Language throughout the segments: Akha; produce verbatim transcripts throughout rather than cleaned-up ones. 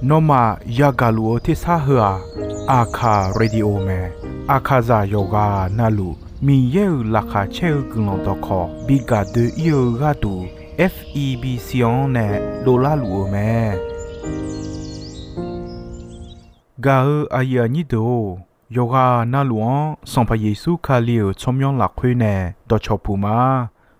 Nawmaf yagaq luf-eu tersar heu-aq, Aqkaq Radio mae. Aqkaqzaq yawqghaq navluf Miqyaer-euq laqkhaq caer-eu guiqlanq dawqkawq bi gaq doe-ir-eu gharduq, F E B C-anr nae dovlar luf-eu mae. Gaq-eu aqyuif aqnyir deuq-or, yawqghaq navluf-anr Sanqpaq Yeqsur Kali-euq tsawrmyanr lafkhoer nae dawqcawq puq ma.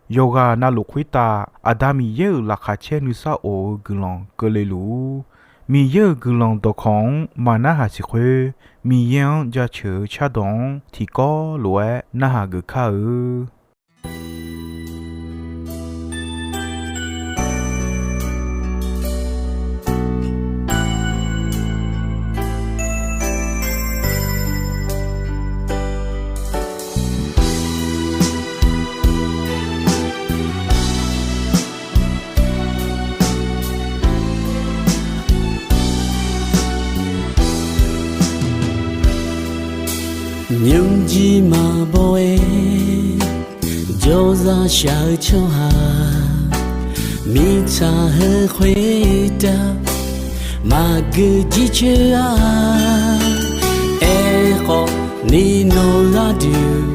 Yawqghaq navluf khoertav Aqda Miqyaer-euq laqkhaq caer nuisar of-eu guiqlanq keuvle luf-ur. Miqyaer-euq guiqlanq dawqkawq-anr maqnarhaq siq khoer, Miqyaer-anr jaceuq-eu cardawq-anr tiqkawv lof-aer narhaq geuf kar-eu. Nymrjir maqbaw-aer jawrzaq shaq-eu tsawrhaq, mirtsaq heu khoertav maqgeu jircoer-a. Aerkhawf ni nawq gharduq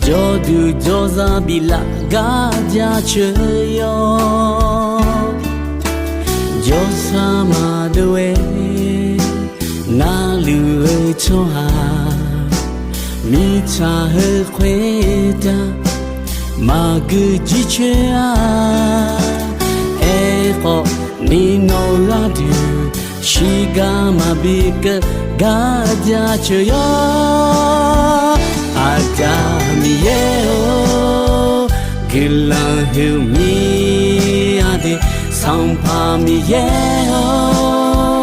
jawrduq jawrzaq biflaf gar jaceuq yawr. Jawrsar maqdov-aer narluf-eu tsawrhaq, mirtsaq heu khoertav maqgeu jircoer-a. Aerkhawf ni nawq gharduq shiqgar maqbi keuv gar jaceuq yawr. Aqda Miqyaer-or, guiqlanq huiqmir-a de. Sanqpaq Miqyaer-or,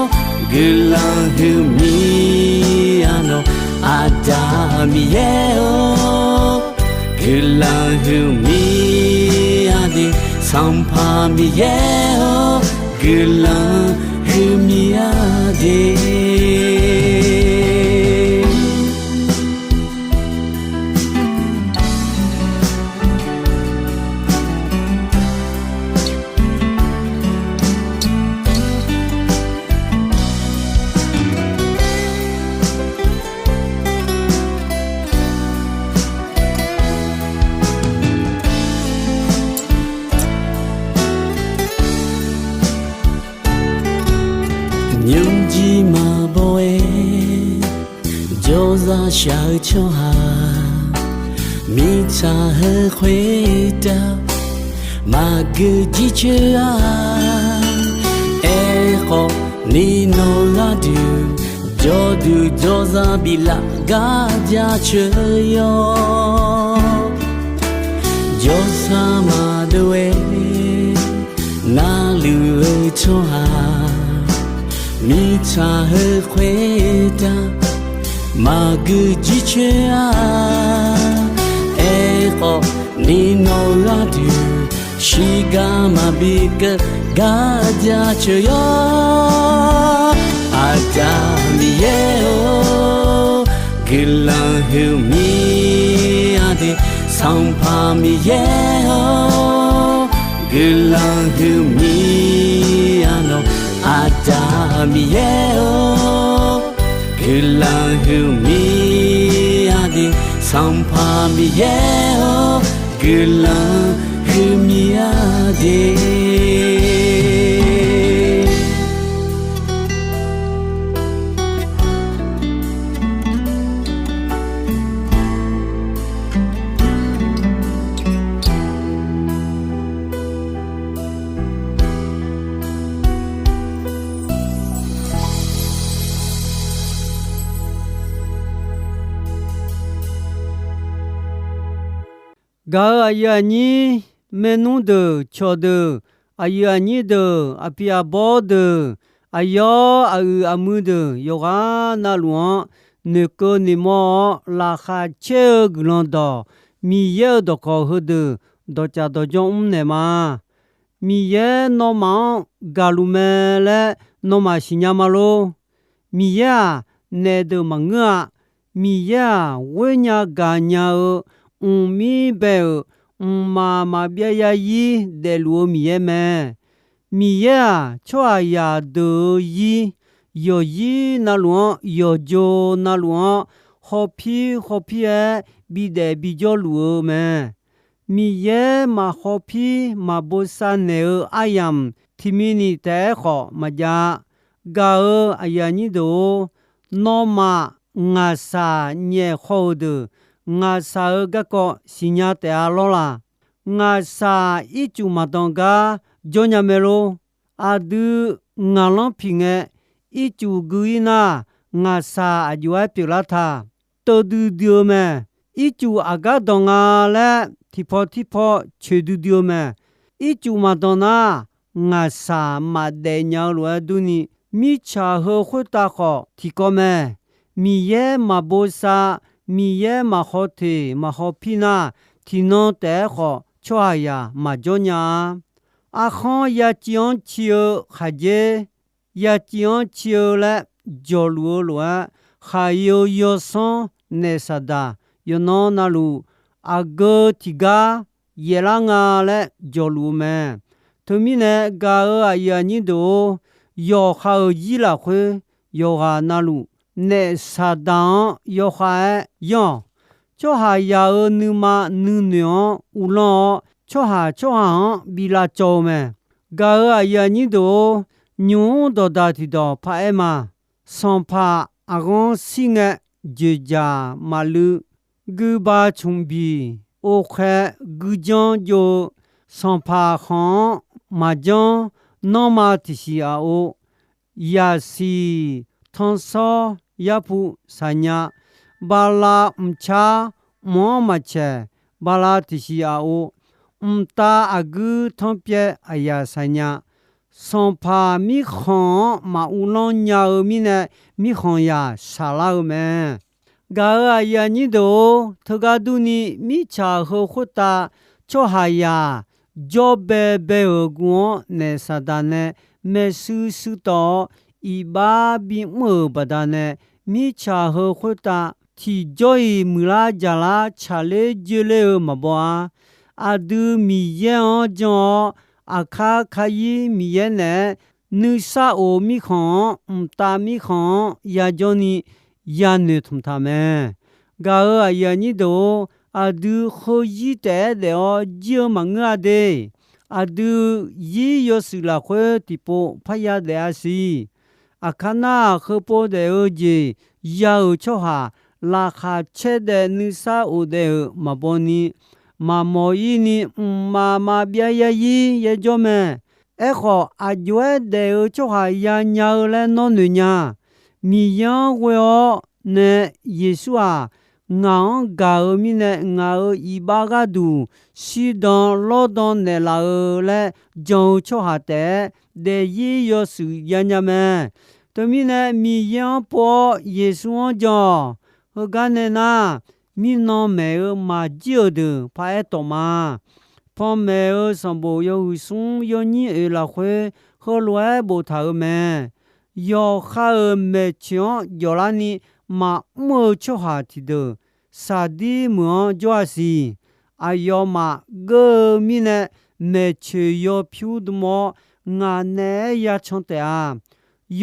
guiqlanq huiqmir-a nawq. Aqda Miqyaer-or, guiqlanq huiqmir-a de. Sanqpaq Miqyaer-or, guiqlanq huiqmir-a de. Nymrjir maqbaw-aer jawrzaq shaq-eu tsawrhaq, mirtsaq heu khoertav maqgeu jircoer-a. Aerkhawf ni nawq gharduq jawrduq jawrzaq biflaf gar jaceuq yawr. Jawrsar maqdov-aer narluf-eu tsawrhaq, mirtsaq heu khoertav maqgeu jircoer-a. Aerkhawf ni nawq gharduq shiqgar maqbi keuv gar jaceuq yawr. Aqda Miqyaer-or, guiqlanq huiqmir-a de. Sanqpaq Miqyaer-or, guiqlanq huiqmir-a nawq. Aqda Miqyaer-or, guiqlanq huiqmir-a de. Sanqpaq Miqyaer-or, guiqlanq huiqmir-a de. Gaq-euq aqyuif aqnyir, maernmr deuq, cawqdeuq, aqyuif aqnyir deuq, aqpiq aqbawr deuq, aqyawf aqyuif aqmuiq deuq yawqghaq navluf-anr noeqkeuv noeqmawr-awr laqkhaq caer-eu guiqlanq dawq, Miqyaer-euq dawqkawq heudeuq dawqcaf dawqjawr mrnaeq ma. Miqyaer nawmaf-anr gaqluf mae laer nawmaf siqnya ma lor. Miqyaer-aq, naef deuq maqngeur-a. Miqyaer-aq, ghoer nya gaq nya-eu, mqmir bae-euq, mqmaq maqbyav yarzir daefluf-eu Miqyaer mae. Miqyaer-aq, tsawrhaqzaq deuq-euq zir, yawqzir navluf-anr, yawqjo navluf-anr, hawpir hawpir-aer bidaef bijawr luf-eu mae. Miqyaer maq hawpir maq bosav naeq-eu aryamq tiqmir ni taef-aer khawf maqjav-a. Gaq-euq aqyuif aqnyir deuq-or, nawmaf ngaqshaq nyaef haw-euq deuq, ngaqshaq-euq garkawv siqnya taef-a lawr la? Ngaqshaq ircuf maqdanq gar jawrnya mae lor. Aqdui ngaqlanr piq ngae, ircuf gui-ir nar, ngaqshaq aqjox-aer pyeuflar ta. Teudui dui-eu mae. Ircuf aqgar danq nga laer tiqpaw tirpaw coeqdui dui-eu mae. Ircuf maqdanq nar, ngaqshaq maqdaef nya-eu lof-aer durni, mirtsaq heu khoertav khawf tiqkawv mae. Miqyaer maq bosav, Miqyaer maq haw teq maq haw pir nar, tiqnan taef-aer khawf tsawrhaqzaq maqjawr nya-a. Arkhanr yaciv-anr ci-eu khaqdzer, yaciv-anr ci-eu laer jawqluf-eu lof-aer, khaq-eu yawsanr naef Saqdaq yawqnan navluf, aqgeu tiqgar yaeflar nga laer jawqluf-eu mae. Teumirnae gaq-euq aqyuif aqnyir deuq-or, yawqha-euq zir lafkhoer yawqghaq navluf, naef Saqdaq-anr yawkhav-aer yanr-awq. Tsawrhaqzaq-euq nuima nuinoeq-anr uvlanr-awr, tsawrhaq tsawrhaq-anr bi lavcawv-eu mae. Gaq-euq aqyuif aqnyir deuq-or, nymq-mr dawqdaq tiqdawq paraer ma. Sanqpaq aqghanr shir ngae, dzoeqdzaq maqluiv, guiba cmqbiq, okhae guijanr jov-eu, sanqpaq khanq-anr maqjanr, nanrma tiqsiq aq-or, yaqsiq tanrsawr yarpu saqnya, bala mqcar mq-anr maqcaeq, bala tiqsiq aq-or, mqtav aqguir tanrpyaev aqyaq saqnya, sanqpaq mirkhanq-anr maq uvlanr nya-eu mirnae, mirkhanqzaq shaqlar-eu mae. Gaq-euq aqyuif aqnyir deuq-or, teugar durni mirtsaq heu khoertav tsawrhaqzaq jawr baebae-euq guv-anr naef Saqdaq nae maershuir shuir tawv-awr, iqbax bimr-euq baqdanae, mirtsaq heu khoertav tiqjawr-iq muiqlar jaqlar tsaqler joerler-eu maqbaw-a. Aqdui Miqyaer-anr jan-awr, aqkar kayir Miqyaer naeq-aer, nuisar of mirkhanq-anr, mqtav mirkhanq-anr yajawr ni yanoeq tmq taq mae. Gaq-euq aqyuif aqnyir deuq-or, aqdui heuzir taef-aer daef-awr jir-eu maqngeur-a de. Aqdui zir yawshuif lafkhoer tiqpov parya daef-a siq. Aqkar nar-aq, heupov daef-eu jeq ya-euq tsawrhaq, laqkhaq caer daef nuisar of daef-euq maqbaw ni, maqmawf-ir ni mqmaq maqbyav yaryir yaer jawr mae. Aerkhawf, aqjox-aer daef-eu tsawrhaq yanya-eu laer nawr noeq nya. Miqyaer-anr ghoe-awr nae, Yeqsur-aq, ngaq-anr gaq-eu mirnae ngaq-euq iqbax gharduq shirdan lawrdan naeqlaf-eu laer jan-eu tsawrhaq taef-aer daefzir yawshuif yanya mae. Teumirnae Miqyaer-anr pov-awr Yeqsur-anr jan-awq. Heugar nae nar, mirnan maeq-eu maqjir-euq deuq paraer tawq ma. Panmaeq-eu sanqbof yawhuiq smr yawnyir oeq lafkhoer heulof-aer boftaq-euq mae. Yawqha-euq maeqtsoeq-anr jawflarni maqmr-eu tsawrhaq tiqdeuq, saqdir meuq-anr jawr-a siq. Aqyawfmaf geur-eu mirnae maeqtsoeq yawpyur dm-awr, ngaq naeq-aer yacan taef-a.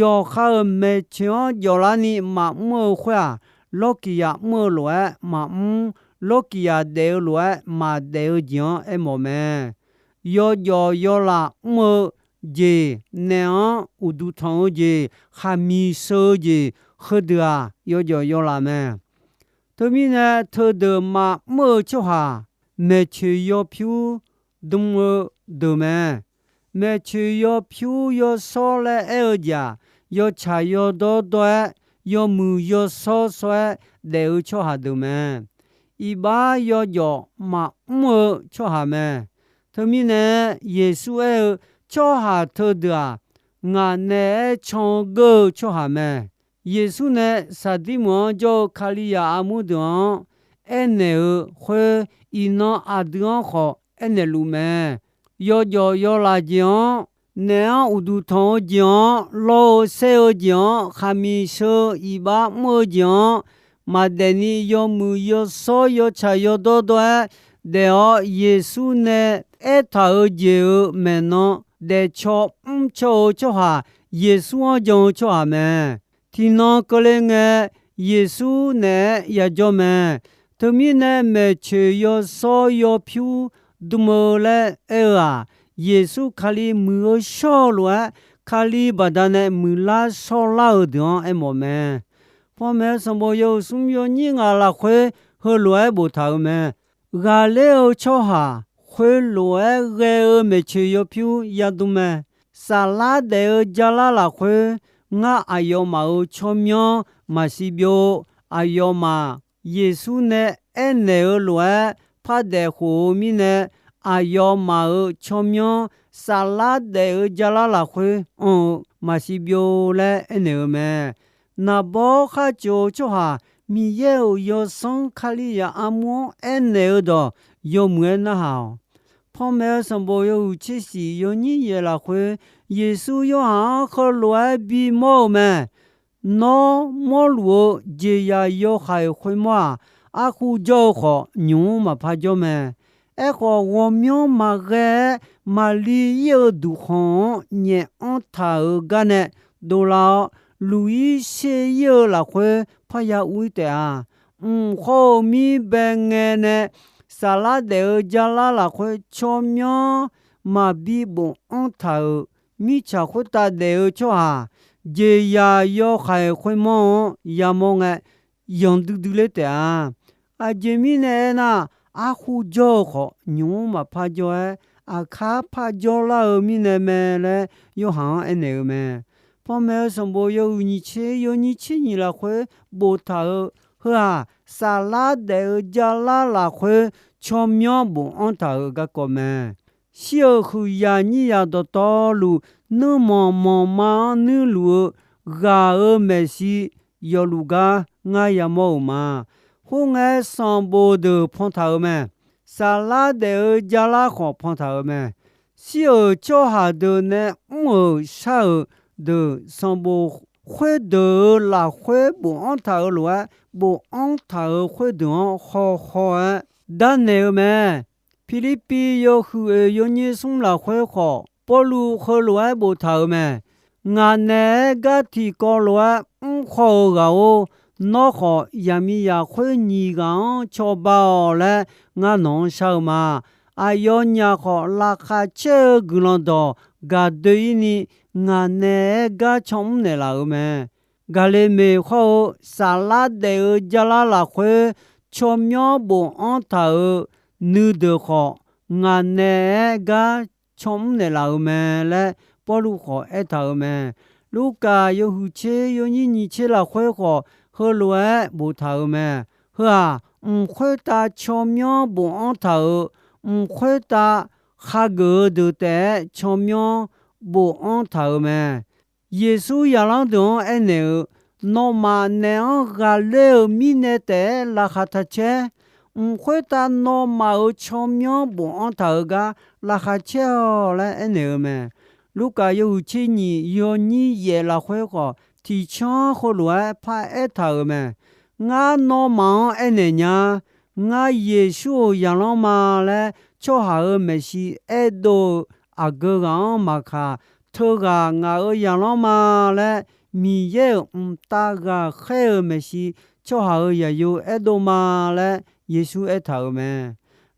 Yawqha-euq maeqtsoeq-anr jawflarni maqmr-eu khoer-aq, lawrkiq yaq mr-eu lof-aer maqmr, lawrkiq yaq daef-eu lof-aer maqdaef-eu jeq-anr aermawf mae. Yawjawf yawlaf mr-eu jeq, naeq-anr uqduq tanq-eu jeq, khaqmiq sheu-eu jeq, heudeuq-aq yawjawf yawlaf mae. Teumirnae teudeuq maqmr-eu tsawrhaq, maeqtsoeq yawpyur dm-eu deuq mae. Maeqtsoeq yawpyur yawshawr laer aer-eu jeq-aq, yawtsaq yawdawr dawr-aer, yawmuiq yawshawr shawr-aer daef-eu tsawrhaq deuq mae. Iqbax yawjawf maqmr-eu tsawrhaq mae. Teumirnae Yeqsur aer-eu, tsawrhaq teudeuq-aq, ngaq naeq-aer can-eu geur-eu tsawrhaq mae. Yeqsur nae saqdir meuq-anr jawr-eu Kalizaq armur deuq-anr aernaeq-eu khoer, iqnan aqdui-anr khawf aernaeq luf mae. Yawjawf yawlaf jeq-anr, naeq-anr uqduq tanq-eu jeq-anr, lawr-eu saer-eu jeq-anr, khaqmiq sheu-eu iqbax mr-eu jeq-anr, maqdaef ni yawmuiq yawshawr yawtsaq yawdawr dawr-aer daef-awr, Yeqsur nae aertaq-euq jeq-euq maeqnan daefcaw mrcaw-eu tsawrhaq, Yeqsur-anr jan-eu tsawrhaq mae. Tiqnan keuvle ngae, Yeqsur naeq-aer yajawr mae. Teumirnae maeqtsoeq yawshawr yawpyur dm-eu laer aer-eu-aq, Yeqsur Kali muiq-eu shawr-eu lof-aer, Kali baqdanae muiqlar shawrlar-eu deuq-anr aermawf mae. Panmaeq-eu sanqbof yawhuiq smr yawnyir ngaq lafkhoer heulof-aer boftaq-euq mae. Ghaqler-eu tsawrhaq khoerlof-aer ghae-eu maeqtsoeq yawpyur yadm mae. Saflar daef-eu jalar lafkhoer, ngar aqyawfmaf-euq tsawrmyanr maqsiq byov. Aqyawfmaf Yeqsur nae aernaeq-eu lof-aer pardaef khof-eu mirnae, aqyawfmaf-euq tsawrmyanr saflar daef-eu jalar lafkhoer anr-eu maqsiq byov laer aernaeq-eu mae. Naqbawr khartsof-eu tsawrhaq Miqyaer-euq Yawsanr Kalizaq armur-anr aernaeq-eu dawq yawmuiq-aer narhaq-awq. Panmaeq-eu sanqbof yawhuiq tser shif yawnyir yaeq lafkhoer, Yeqsur Yorhaq-anr heulof-aer bimawr-eu mae. Nawr mawrluf-eu jeqzaq yawhaiq khoermawr-aq, arkhu jawr-eu khawf, nymq-mr maqpar jawr mae. Aerkhawf, ghawqmyanr maqghae-aer maqli ir-eu duqkhanq-anr nyaef anr taq-euq gar nae dovlar-awr, luq-ir sher ir-eu lafkhoer parya ur-ir taef-a. Mq khawr-eu mir bae ngae nae, saflar daef-eu jalar lafkhoer tsawrmyanr maqbi bofanr taq-euq mirtsaq khoertav daef-eu tsawrhaq, jeqzaq yawhaiq khoermawr-anr yamawr ngae, yanq duidui ler taef-a. Aqjeq mirnae aernar, arkhu jawr-eu khawf, nymq-mr maqpar jawr-aer, aqkar parjawr lar-eu mirnae mae laer Yorhaq-anr aernaeq-eu mae. Panmaeq-eu sanqbof yawhuiq nyiq tser yawnyir tser nyiq lafkhoer boftaq-eu, heu-aq, saflar daef-eu jalar lafkhoer tsawrmyanr bofanr taq-euq garkawv mae. Shir-euq huiqzaq nyirzaq dawqtawvluf, nuirmanq manqma-anr nuirluf-eu ghaq-euq maeqshi yawfluf gar ngar yamawr-euq ma. Khoerngae, sanqbof deuq pantaq-euq mae. Saflar daef-eu jalar khawf pantaq-euq mae. Shir-euq tsawrhaq deuq nae mr-euq shar-euq deuq sanqbof khoerdeuq-euq lafkhoer bofanr taq-euq lof-aer, bofanr taq-euq khoerdeuq-anr hawhaw-aer darnaeq-eu mae. Pirlirpiv yawhuiq oeq yawnyir smr lafkhoer khawf, Pawrluv heulof-aer boftaq-euq mae. Ngaq naeq-aer gar tiqkawv lof-aer mr haw-eu ghaq-or, nawr khawf, yaqmiqzaq khoer nyiq ghaq-anr cawba-awq laer ngar nawq-anr shar-eu ma. Aqyawfnyaf khawf, laqkhaq caer-eu guiqlanq dawq gaqdoe-ir ni, ngaq naeq-aer gar canmr naeqlaf-euq mae. Gaqleqmeq hawr-eu saflar daef-eu jalar lafkhoer tsawrmyanr bofanr taq-euq nuideuq khawf, ngaq naeq-aer gar canmr naeqlaf-euq mae laer Pawrluv khawf aertaq-euq mae. Lurkaf yawhuiq tser yawnyir nyiq tser lafkhoer khawf, heulof-aer boftaq-euq mae. Heu-aq, mq khoertav tsawrmyanr bofanr taq-euq, mq khoertav khageuf-eu deuq taef-aer tsawrmyanr bofanr taq-euq mae. Yeqsur zaqlanr deuq-anr aernaeq-euq, nawmaf naeq-anr ghaqler-euq mirnae taef-aer laqkhaq taq caer. Mq khoertav nawmaf-euq tsawrmyanr bofanr taq-euq gar laqkhaq caer-awq laer aernaeq-eu mae. Lurkaf yawhuiq tser nyiq yawnyir yaef lafkhoer khawf, tiqcanr heulof-aer paraer taq-euq mae. Ngar nawmaf-anr aernaeq nya. Ngar Yeqsur-euq zaqlanr ma laer tsawrhaq-euq maeqshi aerdov-eu aqgeu ghaq-anr maqkaq, teughaq ngaq-euq zaqlanr ma laer Miqyaer-euq mqtav ghaqkhaer-euq maeqshi tsawrhaq-euq zaqyo aerdov ma laer Yeqsur aertaq-euq mae.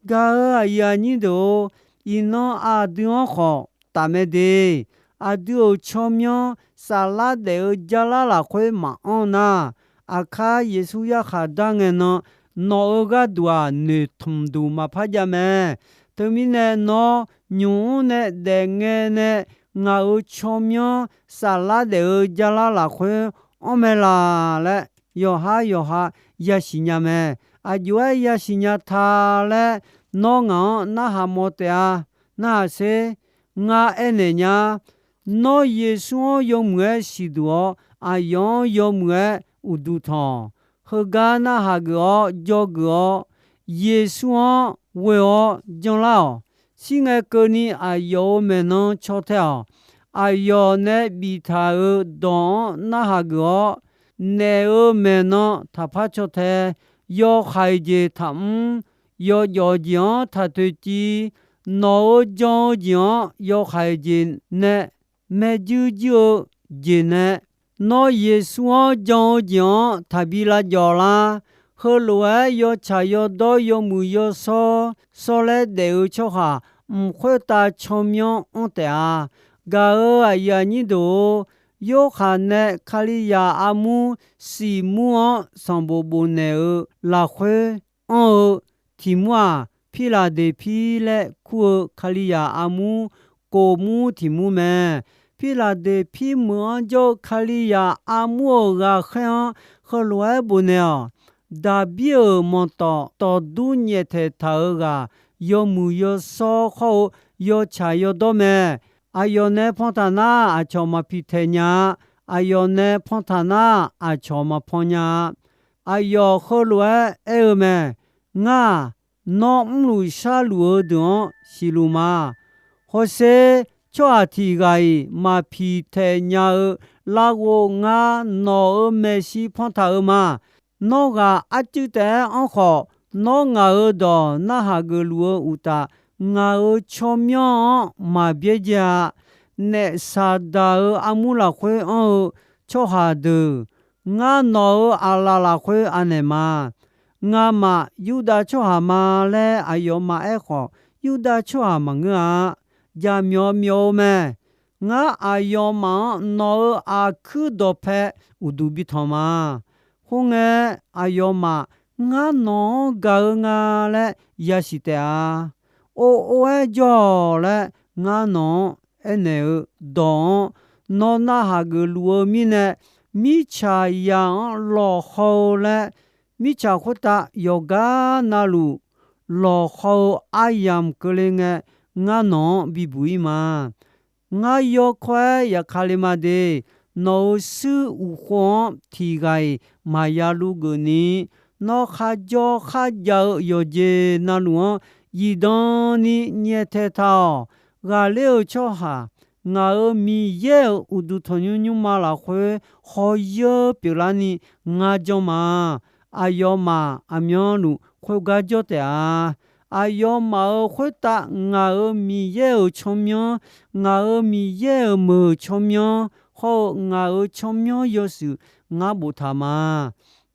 Gaq-euq aqyuif aqnyir deuq-or, iqnan aqdui-anr khawf tafmae de. Aqdui-euq tsawrmyanr saflar daef-eu jalar lafkhoer maqanr nar, aqkar Yeqsur yarkhaq dar ngae nan, nawq-euq gharduq-aq noeqtmq duq maqpar jav mae. Teumirnae nawr nymq mr nae daef ngae nae ngaq-euq tsawrmyanr saflar daef-eu jalar lafkhoer anr mae laq laer yawqhar yawqha yasiq nya mae. Aqjox-aer yasiq nya ta laer nawr ngaq-anr narhaq mawf taef-a. Narhaq sher. Ngar aernaeq nya. Nawr Yeqsur-anr yawmuiq-aer siqduq-awr, aqyawf-anr yawmuiq-aer uqduq tanq. Heugar narhaq geuf-awr jawrgeuf-awr, Yeqsur-anr ghoe-awr janlar-awq. Shir ngae keuvni aqyawf-euq maeqnan caw tae-awq. Aqyawf nae biftaq-euq dawq-anr narhaq geuf-awr, naef-euq maeqnan taqpar caw tae. Yawhaiq jeq taqmr. Yawjawf jeq-anr taqtoeqciv. Nawq-euq jan-eu jeq-anr yawhaiq jeq nae, maerjuir juir-eu jeq nae, nawr Yeqsur-anr jan-eu jeq-anr taqbi lavjawf lar. Heulof-aer yawtsaq yawdawr yawmuiq yawshawr shawrlaer daef-eu tsawrhaq mq khoertav tsawrmyanr anr taef-a. Gaq-euq aqyuif aqnyir deuq-or, Yorhaq nae Kalizaq armur siqmur-anr sanqbof bofnaeq-eu lafkhoer anr-eu tiq mur-aq, Pirlaqdeqpir laer kur-eu Kalizaq armur kof mur tiq mur mae. Pirlaqdeqpir meuq-anr jawr-eu Kalizaq armur-euq ghaqkhaer-anr heulof-aer bofnaeq-awq. Daqbir-euq manqtawf tawfdur nyaeftaeq taq-euq ghaq, yawmuiq yawshawr khawr-eu yawtsaq yawdawr mae. Aqyawf nae pantaq nar, aqcawq maqpiq taeq nya-a. Aqyawf nae pantaq nar, aqcawq maqpan nya-a. Aqyawf heulof-aer aer-eu mae. Ngar-aq, nawr mrluf sharluf-eu deuq-anr siqluf ma. Hawsher, tsawrhaq tiq ghaq-iq maqpiq taeq nya-eu larghov ngar nawq-euq maeqshi pantaq-eu ma. Nawr ghaq arcuiv taef-aer anr khawf, nawr ngaq-euq dawq narhaq geufluf-eu uqtaf, ngaq-euq tsawrmyanr-anr maq byaerdzae-a. Naef Saqdaq-euq armur lafkhoer anr-eu tsawrhaq deuq, ngar nawq-euq aqlaf lafkhoer anaeq ma. Ngamaf Yurdav tsawrhaq ma laer aqyawfmaf aerkhawf, Yurdav tsawrhaq maqngeur-a. Jaqmyawf myawf-eu mae. Ngar aqyawfmaf-anr nawq-euq aqkuir dawqpae uqduq bitanq ma. Khoerngae, aqyawfmaf ngar nawq-anr gaq-eu nga laer yasiq taef-a. Or or-aer jawr-awq laer ngar nawq-anr aernaeq-eu dawq-anr nawr narhaq geufluf-eu mirnae, mirtsaq zaq-anr lawqhaw-eu laer, mirtsaq khoertav yawqgar navluf lawqhaw-eu aryamq keuvle ngae, ngar nawq-anr bibuq-ir ma. Ngar yawkawr-aer yafkale ma de. Nawq-euq shuir uqkhov-anr tiq ghaq-iq maqya luv geufni, nawr kharjawr kharjav-eu yawqjeq navluf-anr zifdan ni nyaeftaeq taq-awq. Ghaqler-euq tsawrhaq, ngaq-euq Miqyaer-euq uqduq tanqnymr nymrma lafkhoer hawyeur pyeuflarni ngar janr ma. Aqyawfmaf aqmyanluf khoergar jawr taef-a. Aqyawfmaf-euq khoertav ngaq-euq Miqyaer-euq tsawrmyanr, ngaq-euq Miqyaer-euq meuq tsawrmyanr hawr-eu ngaq-euq tsawrmyanr yawshuif ngar boftaq ma.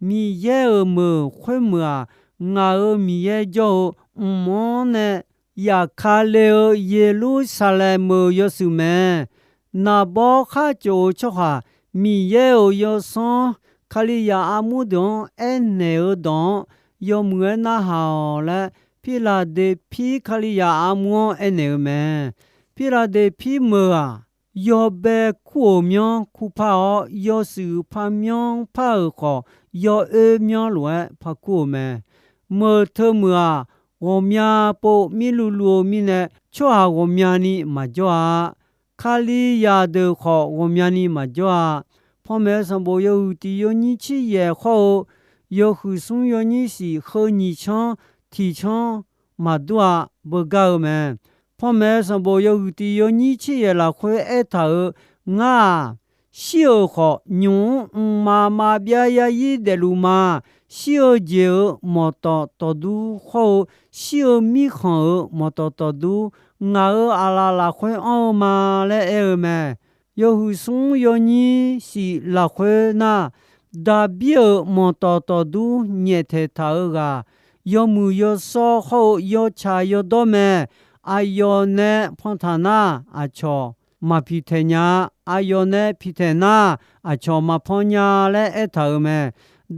Miqyaer-euq meuq khoermeuq-aq, ngaq-euq Miqyaer jawr-eu mq-anr nae yafkale-eu Yeqlursaqlaeq meuq yawshuif mae. Naqbawr khar tsof-eu tsawrhaq Miqyaer-euq yawsanr Kalizaq armur deuq-anr aernaeq-eu dawq-anr yawmuiq-aer narhaq-awq laer, Pirlaqdeqpir Kalizaq armur-anr aernaeq-eu mae. Pirlaqdeqpir meuq-aq, yawbae kur-euq myanr kur par-awr, yawshuif par myanr par-euq khawf, yawoer myanr lof-aer par kur-euq mae. Meuq teu meuq-aq, ghawqmya pov mirluv luv-eu mirnae, tsawrhaq ghawqmyani maqjawr-a. Kalizaq deuq khawf ghawqmyani maqjawr-a. Panmaeq-eu sanqbof yawhuiq tiq yawnyir tser yaeq khawr-eu, yawhuiq smr yawnyir shif heu nyiq canr tiq canr maqdur-a. Beugar-eu mae. Panmaeq-eu sanqbof yawhuiq tiq yawnyir tser yaeq lafkhoer aertaq-euq, ngar-aq, shir-euq khawf, nymq-mr mqmaq maqbyav yarzir daefluf ma. Shir-eu jeq-euq mawqtawf tawfdur khawr-eu, shir-eu mirkhanq-euq mawqtawf tawfdur, ngaq-euq aqlaf lafkhoer anr-eu ma laer aer-eu mae. Yawhuiq smr yawnyir shif lafkhoer nar, Daqbir-euq mawqtawf tawfdur nyaeftaeq taq-eu ghaq, yawmuiq yawshawr khawr-eu yawtsaq yawdawr mae. Aqyawf nae pantaq nar, aqcawq maqpiq taeq nya-a. Aqyawf nae piq taeq nar, aqcawq maqpan nya laer aertaq-euq mae.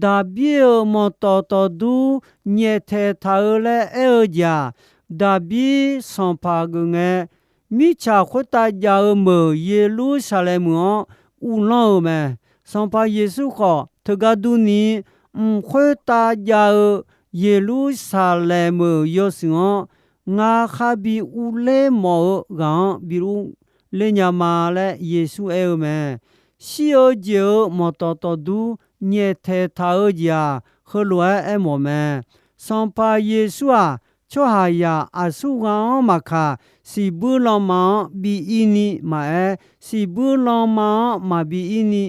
Daqbir-euq mawqtawf tawfdur nyaeftaeq taq-eu laer aer-eu jeq-aq, Daqbir sanqpaq geuf ngae, mirtsaq khoertav jav-eu meuq Yeqlursaqlaeq meuq-anr uvlanr-euq mae. Sanqpaq Yeqsur khawf, teugar durni, mq khoertav jav-eu Yeqlursaqlaeq meuq yawshuif-anr, ngar khar bi urler mawf-eu ghaq-anr bi urler nya ma laer Yeqsur aer-eu mae. Shir-eu jeq-euq mawqtawf tawfdur nyaeftaeq taq-eu jeq-aq, heulof-aer aermawf mae. Sanqpaq Yeqsur-aq, tsawrhaqzaq aqsurghaq-anr maqkaq, siqbuir lanma-anr bi ir ni maqaer, siqbuir lanma-anr maqbi ir ni,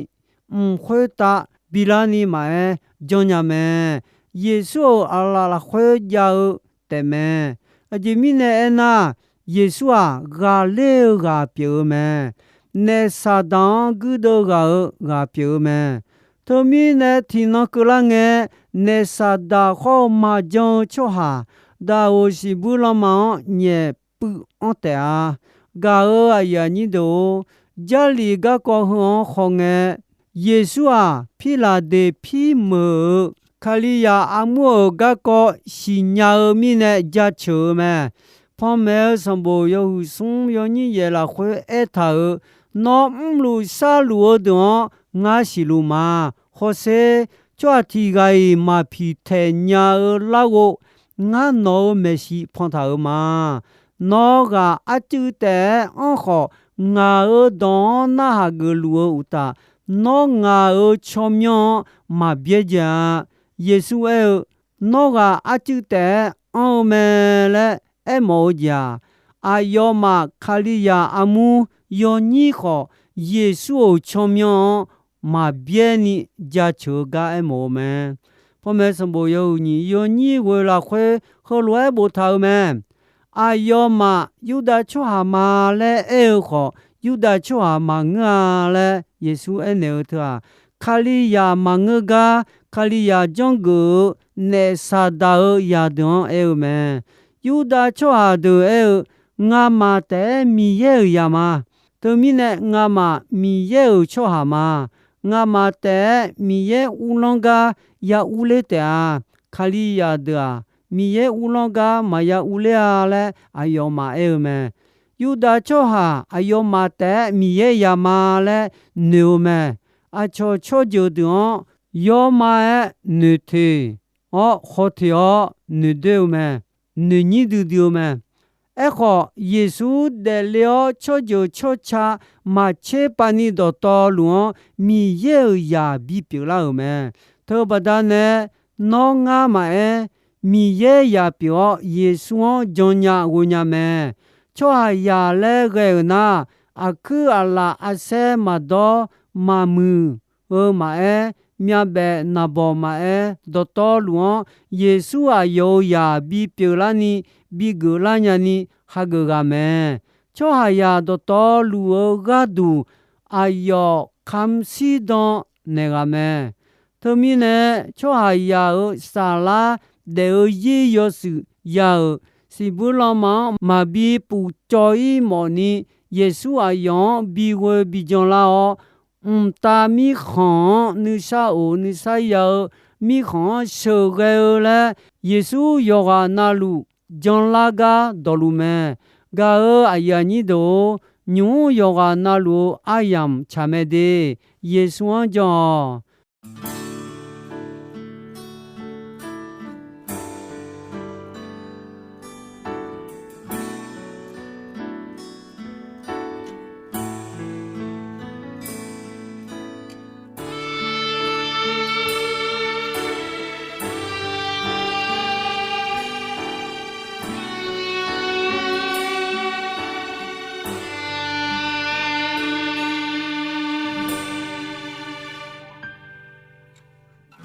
mq khoertav bilar ni maqaer janrnya mae. Yeqsur-euq aqlaf lafkhoer jav-eu taefmae. Aqjeq mirnae aernar, Yeqsur-aq, ghaqler-eu ghaq pyeuf-eu mae. Naef Saqdaq-anr guirdeuv ghaq-euq ghaq pyeuf-eu mae. Teumirnae, tiqnan keuvlar ngae, naef Saqdaq khawr-eu maqjan-eu tsawrhaq, daqoq siqbuir lanma-anr nyaef puiv anr taef-a. Gaq-euq aqyuif aqnyir deuq-or, Jarlif garkawv heu-anr khawngae, Yeqsur-aq, Pirlaqdeq pirmeuq-euq Kalizaq armur-euq garkawv siqnya-eu mirnae jaceuq-eu mae. Panmaeq-eu sanqbof yawhuiq smr yawnyir yaef lafkhoer aertaq-euq, Nawr mrluf sharluf-eu deuq-anr ngar siqluf ma. Hawsher, tsawrhaq tiq ghaq-iq maqpiq taeq nya-eu larghov, ngar nawq-euq maeqshi pantaq-euq ma. Nawr ghaq arcuiv taef-aer anr khawf, ngaq-euq dawq-anr narhaq geufluf-eu uqtaf, nawr ngaq-euq tsawrmyanr-anr maq byaerdzae-a. Yeqsur aer-eu, Nawr ghaq arcuiv taef-aer anr-eu mae laer aermawf-eu jeq-aq, aqyawfmaf Kalizaq armur yawnyir khawf, Yeqsur-euq tsawrmyanr-anr maq byaerni jaceuq-eu gar aermawf-eu mae. Panmaeq sanqbof yawhuiq nyiq yawnyir ghoe lafkhoer heulof-aer boftaq-euq mae. Aqyawfmaf Yurdav tsawrhaq ma laer aer-eu khawf, Yurdav tsawrhaq maqngeur-a laer Yeqsur aernaeq-eu teu-aq, Kalizaq maqngeur gar, Kalizaq janrgeuf-eu naef Saqdaq-euq zaqdeuq-anr aer-eu mae. Yurdav tsawrhaq deuq aer-eu, Ngamaf taef-aer Miqyaer-euq zaq ma. Teumirnae ngamaf Miqyaer-euq tsawrhaq ma. Ngamaf taef-aer Miqyaer uvlanr gar ya urler taef-a. Kalizaq deuq-aq, Miqyaer uvlanr gar maqya urler-a laer aqyawfmaf aer-eu mae. Yurdav tsawrhaq aqyawfmaf taef-aer Miqyaer zaq ma laer noeq-eu mae. Aqcawq tsawrjeuq deuq-anr yawma-aer noeqteq-awr khawteq-awr noeqdoer-eu mae. Noeqnyir duidui-eu mae. Aerkhawf, Yeqsur daefle-awr tsawrjeuq tsawrca maqtser pavni dawqtawvluf-anr Miqyaer-euq zaq bipyeuf lar-euq mae. Teubaqda nae, nawr ngar maqaer, Miqyaer zaq pyeuf-awr Yeqsur-anr jannya ghovnya mae. Tsawrhaqzaq laer ghae-euq nar, aqkuir aqlaf arsaer maqdawr maqmuiq-eu maqaer, myavbaef naqbawq maqaer, dawqtawvluf-anr Yeqsur aqyawf-euq zaq bipyeuf larni, bigeuf lar nyani hageuf ghaq mae. Tsawrhaqzaq dawqtawvluf-eu gharduq aqyawf kamq shirdan naeq ghaq mae. Teumirnae, tsawrhaqzaq-euq saflar daef-eu zir yawshuif ya-euq siqbuir lanma-anr maqbi pufcawv-ir mawfni, Yeqsur aqyawf-anr bighoe bijan lar-awr, mqtav mirkhanq-anr nuisar of nuisar ya-eu mirkhanq-anr sheuqghae-eu laer, Yeqsur yawqghaq navluf janlar gar dawqluf mae. Gaq-euq aqyuif aqnyir deuq-or, nymq-mr yawqghaq navluf-eu aryamq tsaq mae de. Yeqsur-anr jan-awq.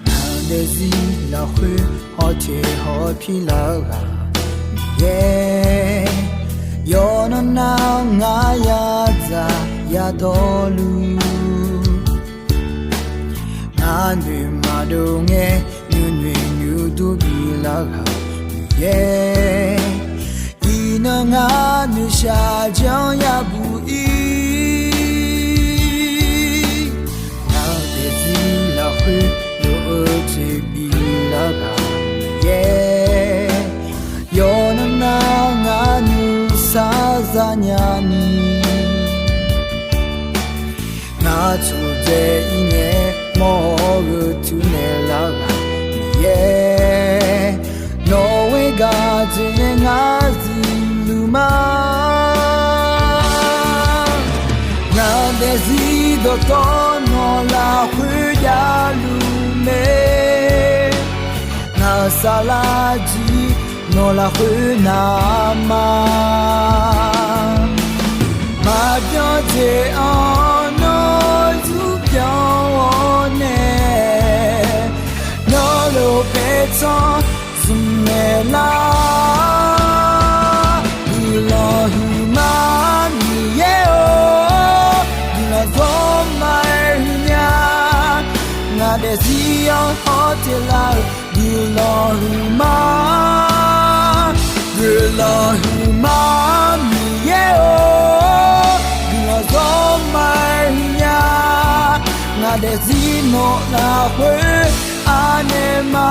Ngaq daefzir lafkhoer hawteq hawpir lar-eu ghaq Miqyaer, yawqnan nar-awr ngar yadzaq yadawrluf, ngar noeq maqdov ngae nuinoeq nuidur bilar ghaq Miqyaer, iqnan ngar noeqshaq janr yabuq-ir. Ngaq daefzir lafkhoer lof-eu toeqbif lar ghaq Miqyaer, yawqnan nar ngar nuisar zanya ni, ngar taqdzae-ir ngae mawr-eu teunaeq lar ghaq Miqyaer, nawq-eu gaq dzoeqnae ngar zuiqluf ma. Ngaq daefzir dawqtawvluf nawq lafkhoer javluf mae. Ngaq saflar jir nawq lafkhoer navma, maqbyan jeq-anr nawr zurbyan-awr nae, nawr lof paertsanr zmqmaeq lar. Guiqlanq Zawrma-aer huiqnya, ngaq daefzir-anr hawteq laf-euq guiqlanq huiqma. Guiqlanq huiqma Miqyaer-or, guiqlanq zawrma-aer huiqnya, ngaq daefzir nawq lafkhoer anaeq ma.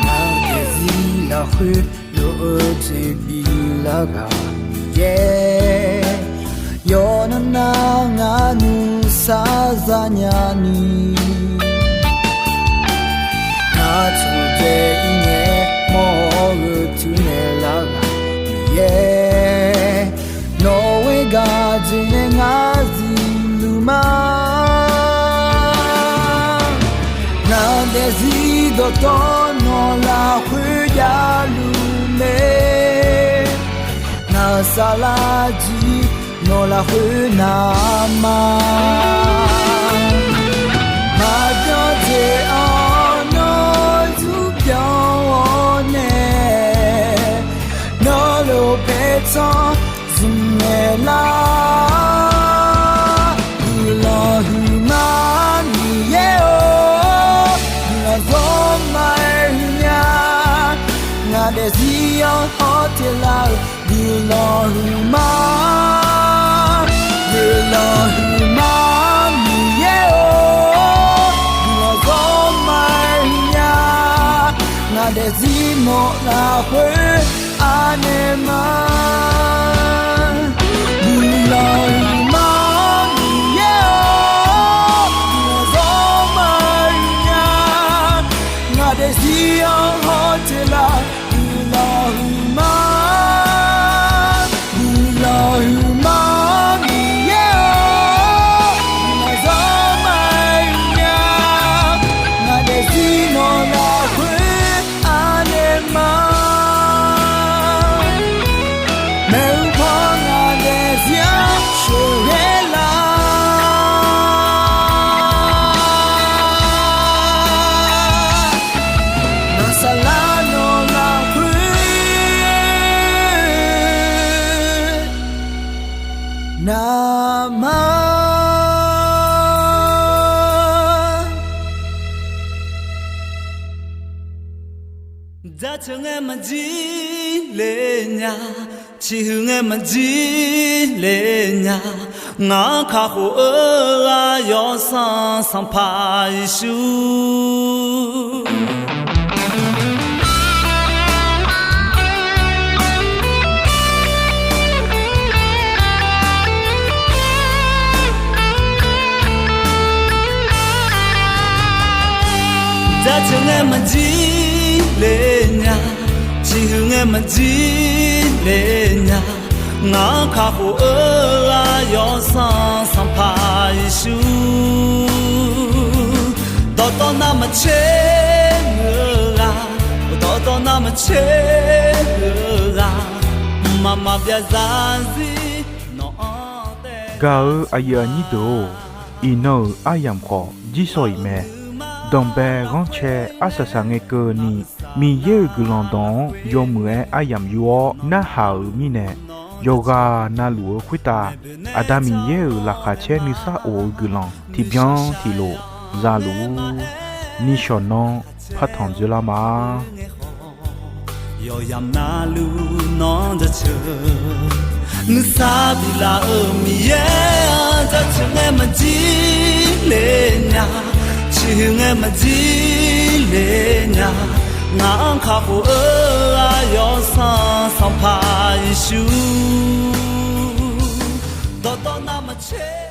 Ngaq daefzir lafkhoer lof-eu jeq biflar ghaq Miqyaer, yawqnan nar ngaq nuisar zanya ni, ngaq taqdzae ir ngae mawr-eu tuinaeq lar ghaq Miqyaer, nawq-euq gaq jeq nae ngar zifluf ma. Ngaq daefzir dawqtawv nawq lafkhoer javluf mae, ngaq saflar jir nawq lafkhoer navma. Maqbyan jeq-anr nawr zmq byan-awr nae, nawr lof paertsanr zmq ngaeq lar. Guiqlanq huiqma Miqyaer-or, guiqlanq zawrma-aer huiqnya, ngaq daefzir-anr hawteq laf-euq guiqlanq huiqma. Guiqlanq huiqma Miqyaer-or, guiqlanq zawrma-aer huiqnya, ngaq daefzir nawq lafkhoer anaeq ma. Guiqlanq huiqma Miqyaer-or, guiqlanq zawrma-aer huiqnya, ngaq daefzir-anr hawteq laf guiqlanq huiqma. Guiqlanq huiqma Miqyaer-or, guiqlanq zawrma-aer huiqnya, ngaq daefzir nawq lafkhoer anaeq ma. Maeqhu paw ngaq daefzir-anr sheuqghae lar. Ngaq saflar nawq lafkhoer navma. Jaceuq ngae maqjir le nya, ciqhuiq ngae maqjir le nya, ngaq-anr kakhof-eu ghaq Yawsanr Sanqpaq Yeqsur. Jaceuq ngae maqjir le nya, ciqhuiq ngae maqjir le nya, ngaq-anr kakhof-eu ghaq Yawsanr Sanqpaq Yeqsur. Dawqtawv navmaqtser muiq-eu ghaq, dawqtawv navmaqtser muiq-eu ghaq, mqmaq maqbyav zarzir nawq-anr tae. Gaq-euq aqyuif aqnyir deuq-or, iqnan-euq aryamq khawf jirsawq iq mae. Danqbae ghanrcae arsaq saq ngae keuvni, Miqyaer-euq guiqlanq dawq-anr yawmuiq-aer aryamq yur-awr narhaq-euq mirnae, yawqghaq navluf-eu khoertav Aqda Miqyaer-euq laqkhaq caer nuisar of-eu guiqlanq tiqbyan tiqlof za luf-ur. Nishawq nanr partanq dzoerlar ma. Yawqyamq navluf nawr jaceuq, nuisar biflaf-euq Miqyaer-anr jaceuq ngae maqjir le nya, ciqhuiq ngae maqjir le nya, ngaq-anr kakhof-eu ghaq Yawsanr Sanqpaq Yeqsur. Dawqtawv navmaqtser